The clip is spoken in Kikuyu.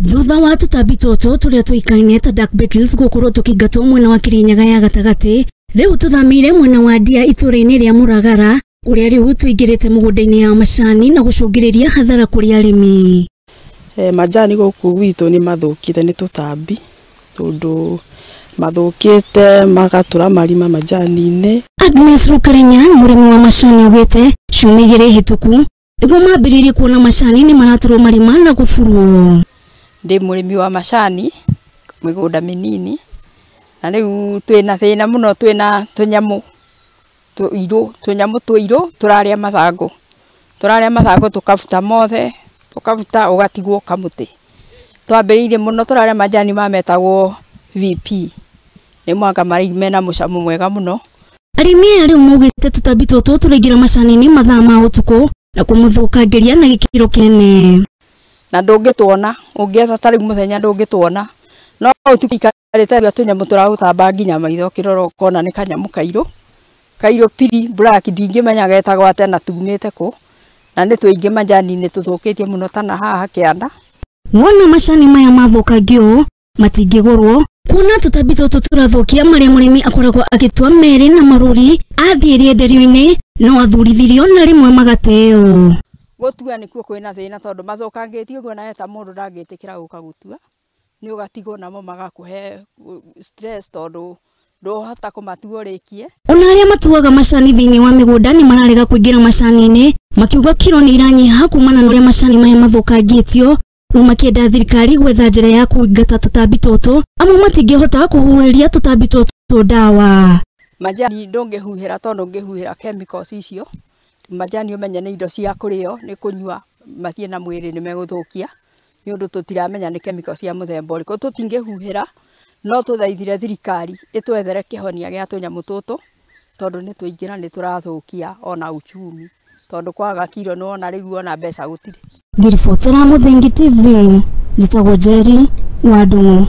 Thutha wa tũtambi tũtũ tũrĩa tũikaine ta Dark Beetles gũkorwo tũkĩingatwo mwena wa Kirinyaga ya gatagatĩ, rĩu tũthamĩire mwena wa Ndia itũũra-inĩ rĩa Mũragara, kũrĩa rĩu tũingĩrĩte mũgũnda-inĩ ya macani na gũcũngĩrĩria hathara kũrĩ arĩmi. Majani gũkũ gwitũ nĩ mathũkĩte nĩ tũtambi tondũ mathũkĩte magatũra marima majani-inĩ. Agnes Rukarenya, mũrĩmi wa macani, augĩte ciumia igĩrĩ hĩtũku nĩguo mambĩrĩirie kuona macani nĩ maratũrwo marima na gũburwo. Ndĩ mũrĩmi wa macani mĩgũnda mĩnini, na rĩu twĩna thĩna mũno, twĩna tũnyamũ tũirũ, tũnyamũ tũirũ tũrarĩa mathangũ, tũrarĩa mathangũ tũkabuta mothe, tũkabuta ũgatigwo kamũtĩ. Twambĩrĩirie mũno tũrarĩa majani ma metagwo VP, nĩ mwanga marĩ mena mũcamo mwega mũno. Arĩmi aya rĩu maugĩte tũtambi tũtũ tũraingĩra macani-inĩ mathaa ma ũtukũ na kũmathũkangĩria na gĩkĩro kĩnene. Na ndũngĩtuona, ũngĩetha ta rĩu mũthenya ndũngĩtuona, no ũtukũ ikarĩte tũnyamũ tũragũtamba nginya maitho, ũkĩrora ũkona nĩ kanyamũ kairũ kairũ piri black, ndingĩmenya getagwo atĩa na tumĩte kũ, na nĩ tũingĩ majani-inĩ tũthũkĩtie mũno ta na haha kĩanda. Wona macani maya mathũkangio ũũ matingĩgũrwo, kuona tũtambi tũtũ tũrathũkia marĩa mũrĩmi akoragwo agĩtua merĩ na marũri athiĩ rĩenderio-inĩ no athurithirio na rĩmwe magateo. Gũtua nĩkuo kwĩna thĩna tondũ mathũkangĩtie ũguo nawe ta mũndũ ndangĩtĩkĩra gũka gũtua, nĩ ũgatigwo namo magakũhe stress tondũ ndũhota kũmatua ũrĩkie. Ona arĩa matuaga macani thĩinĩ wa mĩgũnda nĩ mararega kũingĩra macani-inĩ makiuga kiro nĩ iranyiha kumana na ũrĩa macani maya mathũkangĩtio, rĩu makĩenda thirikari gwetha njĩra ya kũingata tũtambi tũtũ, amwe matingĩhota kũhuhĩria tũtambi tũtũ ndawa. Majani ndũngĩhuhĩra tondũ ũngĩhuhĩra chemicals icio, majani ũmenye nĩ indo cia kũrĩo, nĩ kũnyua mathiĩ na mwĩrĩ nĩ megũthũkia, nĩ ũndũ tũtiramenya nĩ chemicals cia mũthemba ũrĩkũ, tũtingĩhuhĩra, no tũthaithire thirikari ĩtwethere kĩhonia gĩa tũnyamũ tũtũ tondũ nĩ tũingĩ na nĩ tũrathũkia ona uchumi, tondũ kwaga kiro nĩ wona rĩu ona mbeca gũtirĩ. Ngĩribotera Mũthingi TV, njĩtagwo Njeri wa Ndung'u.